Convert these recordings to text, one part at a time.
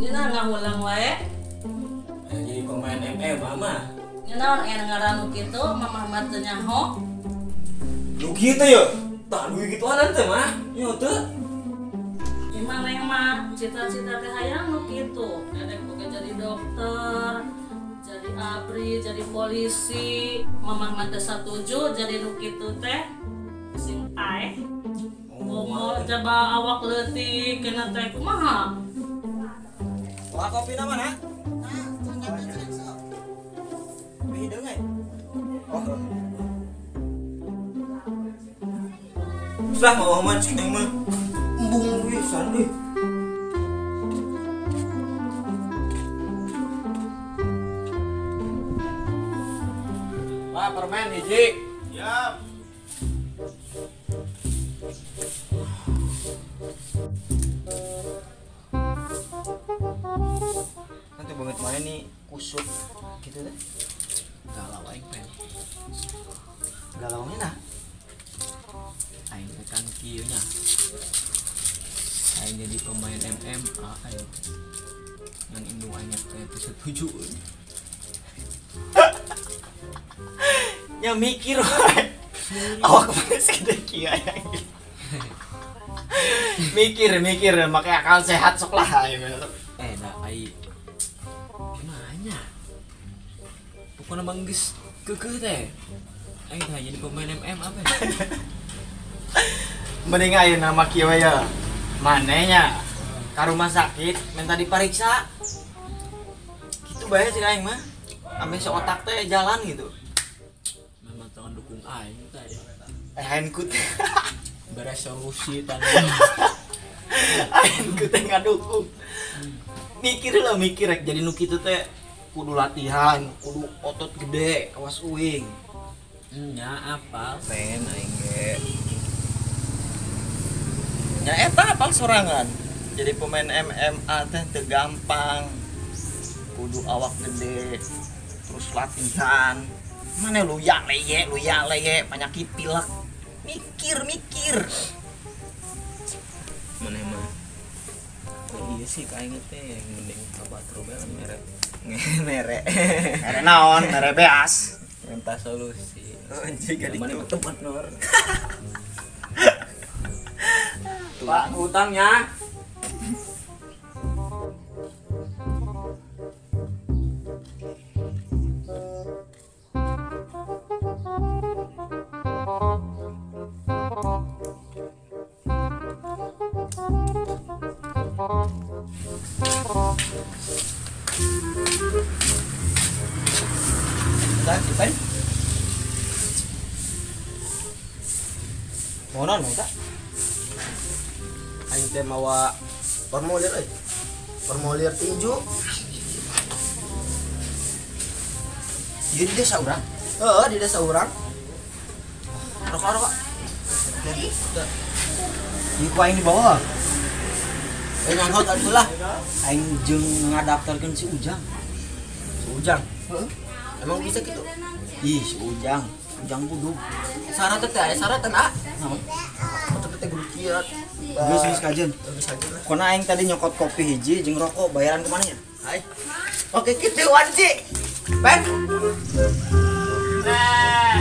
Nina ngahulang wae. Jadi pemain MMA mah. Nina aya ngaran nu kitu, mamah mah teu nyaho. Nu kitu ya? Tah duit gituan teh mah. Nyo teu. Gimana yang mah cita-cita teh hayang nu kitu. Dedek boga jadi dokter, jadi abri, jadi polisi. Mamah mah teu satuju jadi nu kitu teh. Sing paeh. Komo coba awak leutik kena teh kumaha? Wah, kopi na mana? Oh. Susah mau aman sih mah. Embung pisan euy. Wah, permen hiji. Siap. Nanti banget mana nih kusut gitu deh. Galau aing pen. Galau nya nah. Aing teh kan kieu nya. Aing jadi pemain MMA aing. Ngan indung aing teh teu setuju. Nya mikir wae. Awak mah segede kieu aing. Mikir make akal sehat sok lah aing. Nah aing gimana? Pokoknya bang geus keukeuh teh. Aing teh jadi pemain MM apa? Mending ayeuna mah kieu ya. Manehnya ka rumah sakit minta diperiksa. Gitu bae sih aing mah. Ambe seotak teh jalan gitu. Memang tong dukung aing teh. Aing ku teh beresolusi tanah. Aing ku teh ngadukung. Mikir lah mikir rek jadi nu kitu teh kudu latihan, kudu otot gede, kawas uing. Nya apal pen aing ge. Nya eta apal sorangan. Jadi pemain MMA teh teu gampang. Kudu awak gede, terus latihan. Mana luyak leye, penyakit pilek. Mikir. Mana mah? Iya sih aing teh mending ka batur bae mere. Mere. Mere naon? Mere beas. Minta solusi. Anjing mana itu bener. Pak utangnya. Mau non tak? Aing teh mawa formulir euy. Formulir tinju. Ieu di desa urang. Heeh, di desa urang. Rokok. Ieu ku aing dibawa. Nyanghot atuh lah. Aing jeung ngadaftarkeun si Ujang. Si Ujang? Heeh. Emang bisa gitu? Ih, si Ujang. Ujang budug. Syarat teh aya syaratan ah. Naon? Otot teh kudu kieu. Geus geus kajeun. Geus kajeun lah. Kona aing tadi nyokot kopi hiji jeung rokok bayaran kumaha nya? Hai. Oke kitu wanci. Ben. Nah.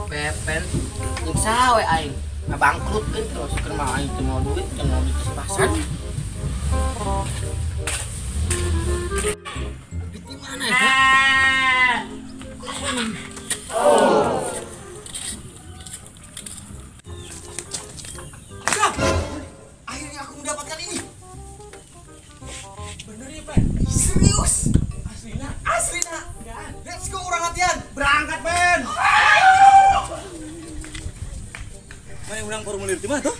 Pepen nyiksa we aing. Ngabangkrut kan terus keur mah aing teu mau duit, teu mau duit pasan. Duit di mana ya? Oh. Akhirnya aku mendapatkan ini. Bener ya, Pen? Serius? Aslina? Aslina. Let's go orang latihan. Berangkat, Pen. Mana yang menang formulir di mana tuh?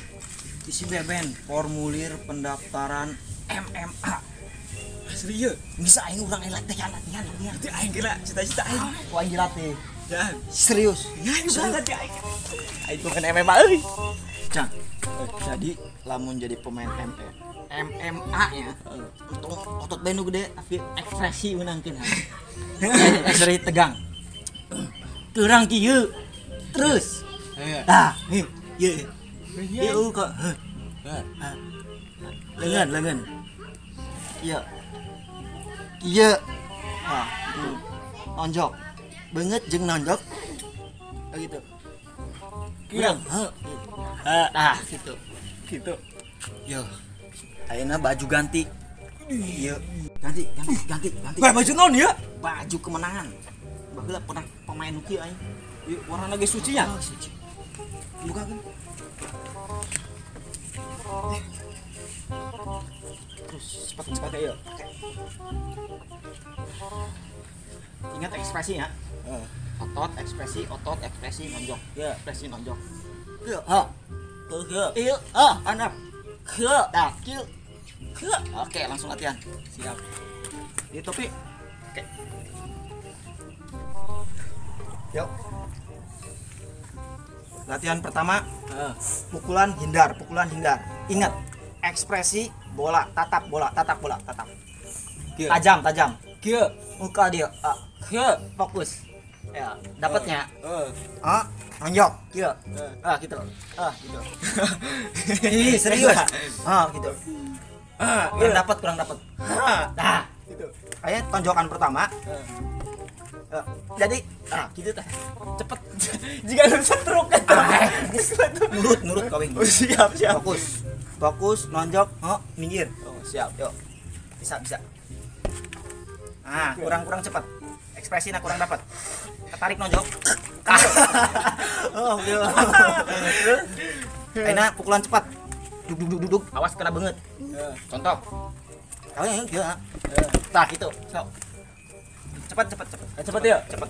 Di Isi beben formulir pendaftaran MMA. Asli ya? Bisa aing urang latihan. Itu aing kira cita-cita aing. Ku aing dilatih. Jangan. Serius. Ya, banget ya aing. Aing bukan MMA euy. Jang. Jadi lamun jadi pemain MMA nya untung otot benu gede tapi ekspresi menangkeun. Ekspresi tegang. Kurang kieu. Terus. Tah, nih, ieu. Ieu kok. Lengan. Iya. Kieu. Nah, gitu. Nonjok. Beungeut jeung nonjok. Gitu. Kurang. Heeh. Nah, gitu. Gitu. Yo. Ayeuna baju ganti. Iya. Ganti. Baju naon ya? Baju kemenangan. Baheula pernah pemain nu kieu aing. Ieu warna ge suci nya? Oh, suci. Buka kan. Terus cepat ya. Ingat ekspresi ya. Otot ekspresi nonjok. Ya, ekspresi nonjok. Kieu. Ha. Kieu. Ieu, ah, anap. Ke, nah, kieu. Ke. Oke, langsung latihan. Siap. Ini topi. Oke. Yuk. Latihan pertama, pukulan hindar. Ingat, ekspresi bola, tatap bola, tatap. Kieu. Tajam. Kieu. Muka dia. Kieu. Fokus. Ya, dapatnya. Nonjok, kieu. Gitu. Gitu. Ih, serius. Gitu. Kurang dapat. Nah, gitu. Kayak tonjokan pertama. Jadi, gitu tah. Cepet. Jika lu setruk kan. Nurut kawin. Oh, siap. Fokus, nonjok, minggir. Oh, siap. Yuk. Bisa. Nah, kurang cepat. Ekspresinya kurang dapat. Ketarik nonjok. Oh, gitu. Enak pukulan cepat. Duduk. Awas kena banget. Contoh. Kawin ya. Tah gitu. Sok. Cepat. Cepat ya? Cepat.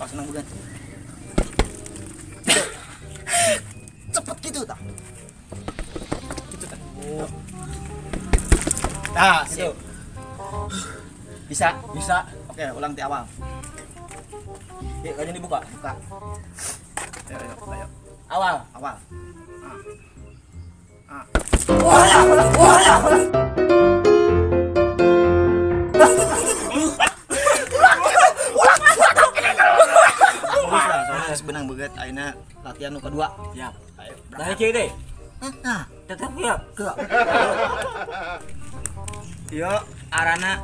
Oh, senang banget. Cepat gitu tah. Gitu tah. Oh. Nah, gitu. Bisa. Oke, ulang di awal. Ya, kayaknya dibuka. Buka. Ayo. Awal. Wah. Bagus lah, soalnya benang beget ayeuna latihan nu kedua. Siap. Ayo. Balik kieu deh. Nah, tetap ya. Ke. Yo, arana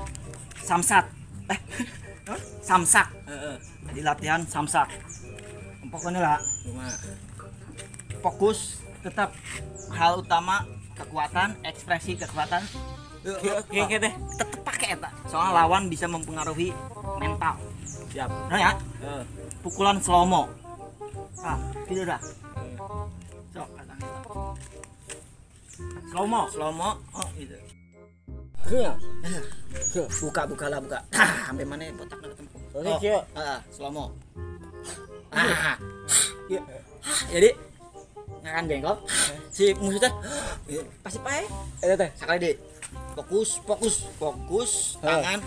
samsat. Samsak. Jadi latihan samsak. Pokoknya lah. Fokus tetap hal utama kekuatan, ekspresi kekuatan. Oke deh. Tetap pakai eta. Soalnya lawan bisa mempengaruhi mental. Siap. Nah ya. Pukulan slow-mo. Ah, gitu dah. Sok, slow-mo. Oh, gitu. Buka. Sampai mana botaknya ketemu. Oh, kieu. Heeh, slow-mo. Iya. Jadi ngakan bengkok si musuh teh pasti pae. Eta teh sakali deui. Fokus tangan.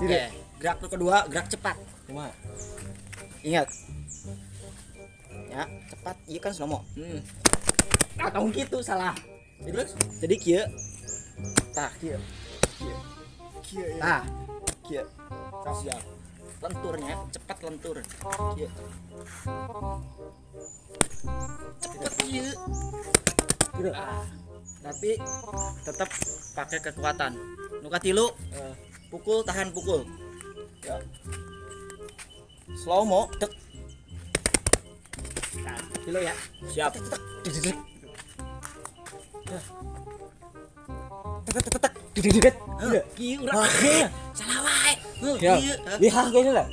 Oke. Gerak kedua, gerak cepat. Kumaha? Ingat. Ya, cepat ieu kan slow-mo. Atau gitu salah. Jadi kieu. Tah kieu. Kieu. Tah kieu. Siap. Lenturnya cepat lentur. Kieu. Cepet kieu. Tapi tetap pakai kekuatan. Nu katilu, pukul tahan pukul. Ya. Slow mo, tek. Nah, tilu ya. Siap. Tek tek tek. Tek tek tek. Tek. Kieu urang. Salah wae. Kieu. Lihat kayaknya lah.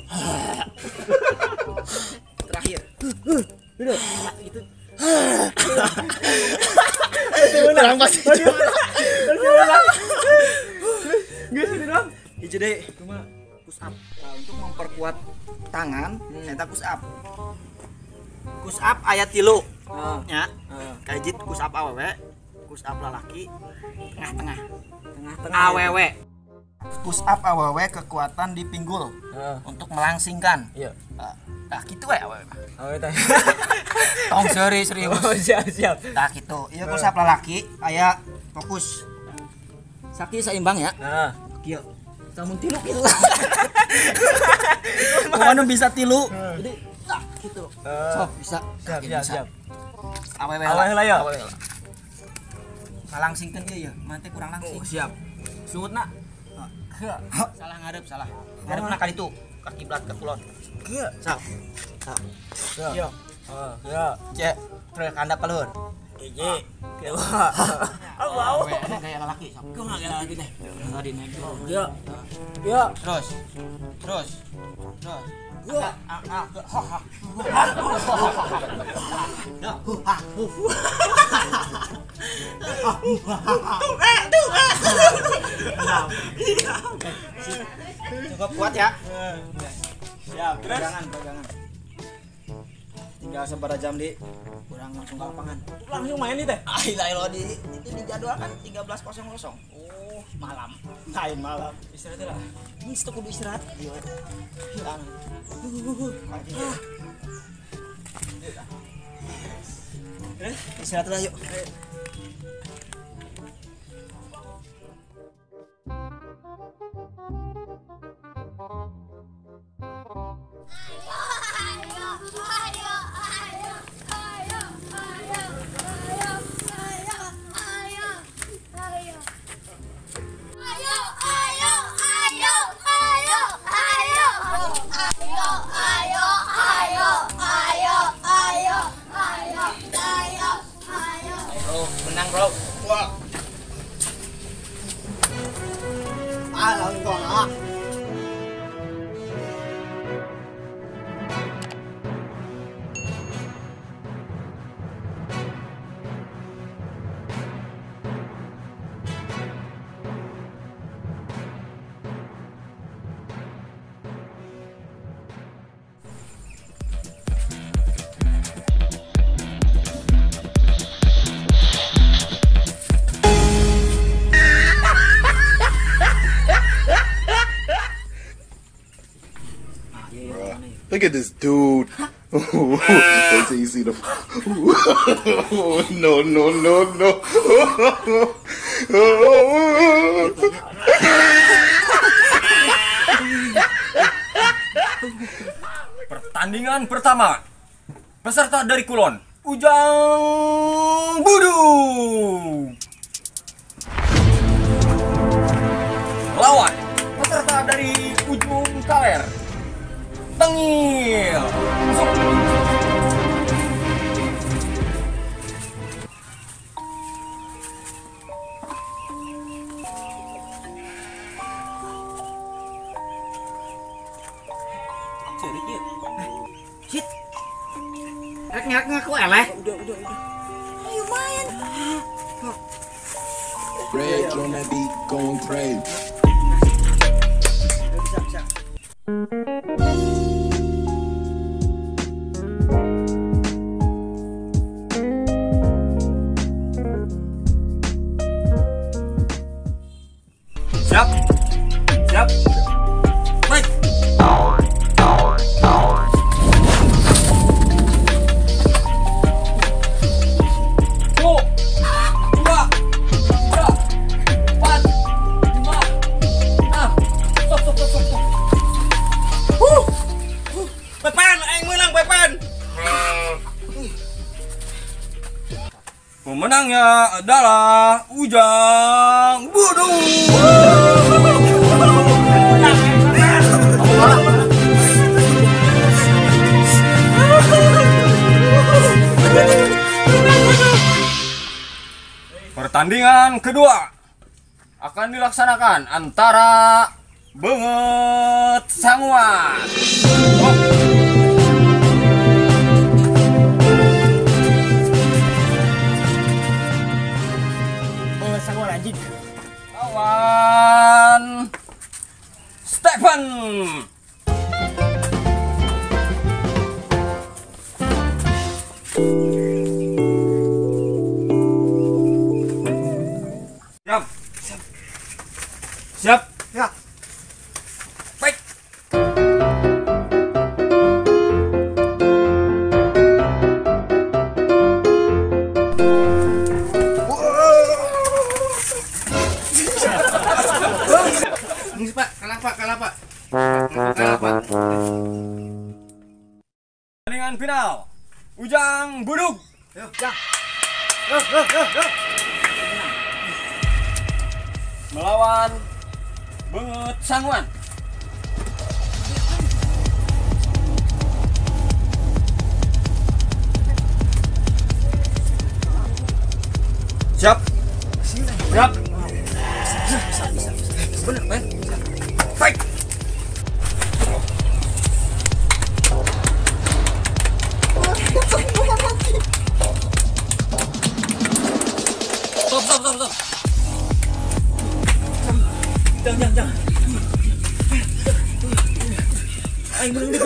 Terakhir. Udah. Gitu. Terang pasti. Geus dong. Hiji deui. Cuma push up. Nah, untuk memperkuat tangan, eta push up. Push up aya 3. Ya. Kahiji push up awewe, push up lalaki tengah-tengah. Tengah-tengah. Awewe. Push up awewe kekuatan di pinggul untuk melangsingkan. Iya. Tah kitu we awewe mah. Awewe teh. Tong serius. Oh, siap. Tah kitu. Ieu push up lalaki aya fokus. Saki seimbang ya. Heeh. Kieu. Lamun tilu kitu. Kumaha bisa tilu. Jadi tah kitu. Sok bisa. Siap. Awewe lah ya. Ngalangsingkeun ieu ya, mah teh kurang langsing. Oh, siap. Sungutna. Salah ngarep, salah. Ngarepna ka ditu, ka kiblat ka kulon. Kieu. Sok. Sok. Yo. Heeh, ya. Cek, terus kandap ka luhur. Hiji, dua. Wow. Awewe gaya lalaki sok. Kumaha gaya lalaki teh? Tadi naik. Yo. Yo. Terus. Terus. Terus. Ya. Ha ha. Ya, hu ha hu. Cukup kuat ya. Siap. Pegangan, pegangan. Tinggal seberapa jam di kurang langsung ke lapangan. Langsung main nih teh. Ah, ilah di itu dijadwalkan 13.00. Oh, malam. Main malam. Istirahat lah. Ini itu kudu istirahat. Iya. Istirahat lah yuk. Ayo. Menang bro. Wah. Ah, lawan. Look at this dude. Wait till you see the. No, no, no, no. Pertandingan pertama. Peserta dari Kulon, Ujang Budu. Lawan peserta dari Ujung Kaler, Tengil. Masuk. Ceurik ieu. Shit. Rek ngaku eleh. Udah. Ayo main. Red on that beat going crazy. Bisa. Siap. Siap. Baik. Satu, dua, tiga, empat, lima, enam. Stop, stop, stop, stop. Pepen, aing menang Pepen. Pemenangnya adalah Ujang Budu. Pertandingan kedua akan dilaksanakan antara Benget Sanguan. Oh. Benget Sanguan anjing. Lawan Stephen. Siap. Ya. Baik. Ini Pak, kalah Pak, kalah Pak. Kalah Pak. Pertandingan final. Ujang Buduk. Yo, Jang. Yo, yo, yo, yo. Melawan Beungeut Sanguan. Siap. Siap. Bisa, bisa, bisa. Bener, Ben. Fight. Stop, stop, stop, stop. Jangan, jangan, jangan. Aing menang deh,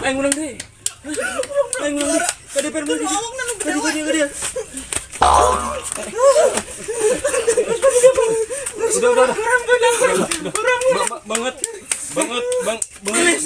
aing menang deh. Aing menang deh. Kade per menang deh. Kade, kade, kade. Udah, udah, udah. Banget, banget, bang, banget.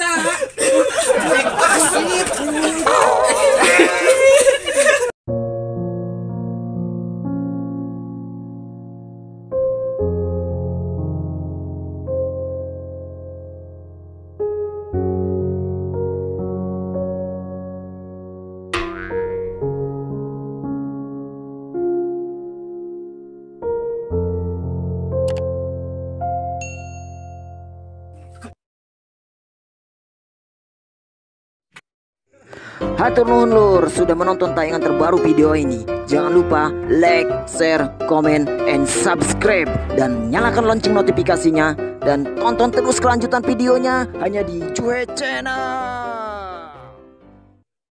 Hatur nuhun lur sudah menonton tayangan terbaru video ini. Jangan lupa like, share, comment, and subscribe. Dan nyalakan lonceng notifikasinya. Dan tonton terus kelanjutan videonya hanya di Juhe Channel.